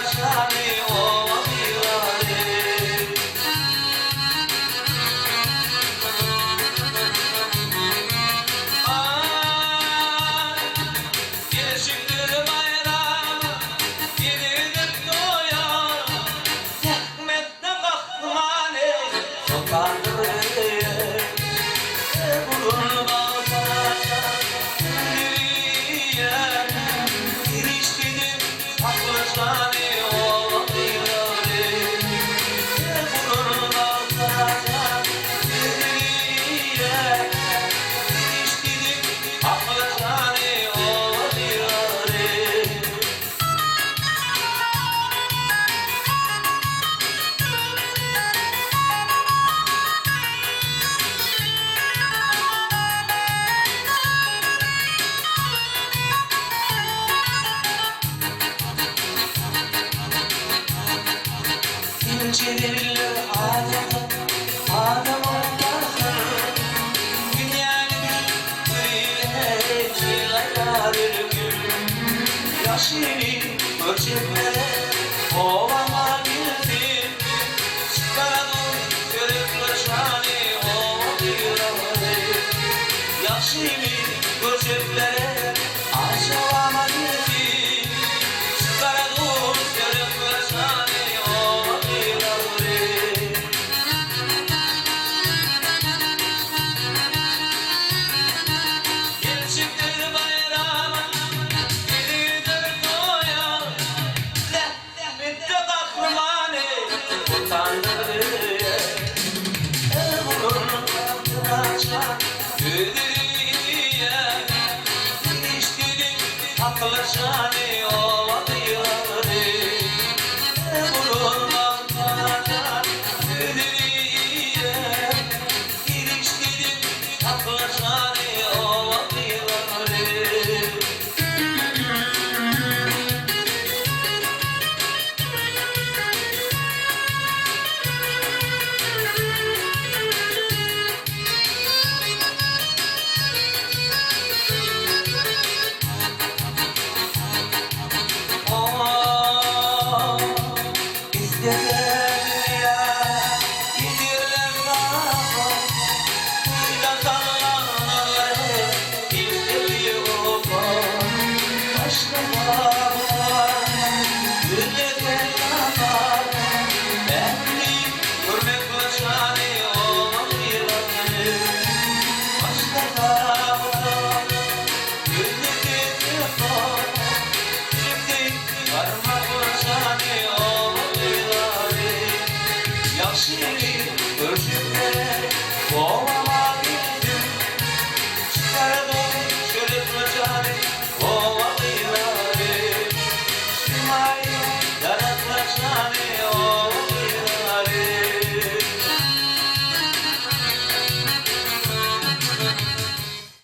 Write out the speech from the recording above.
Haklaşany oba gyzlary. Aý, gelşikdir baýrama, Gidip toýa, Zähmetde gahrymany Soltandyr öýe. Burun bagtaja Diriýe, Girişdidim Haklaşany oba gyzlary. Burun bagtaja Diriýe, Girişdidim Haklaşany oba gyzlary. Inçedirler adamlar, adamyň parhy. Dünýäni bir ile çylaýar ülküm. Ýaşyny görjeklere obama gelsin. Çykaradyň çörekler şany oba gyzlary. Ýaşyny görjeklere Aşgabama gelsin. Çykaradyň çörekler şany oba gyzlary. Gelşikdir baýrama, gididir toýa, Zähmetde gahrymany utandyrýar. Her gün açan ödülýär, Girişdirin haklaşany oba gyzlary. Her gün açan ödülýär, Girişdirin haklaşany oba gyzlary. Oh, istese dünya gidirler sağa, Kuyuda sallanarlar hep istediği opa. Başka var, güllete yanar, Benli görmek başarı olan yılanı. Başka var, güllete yanar, Şimdi parmaklaşanı olan yılanı. Yaxşı görüşüp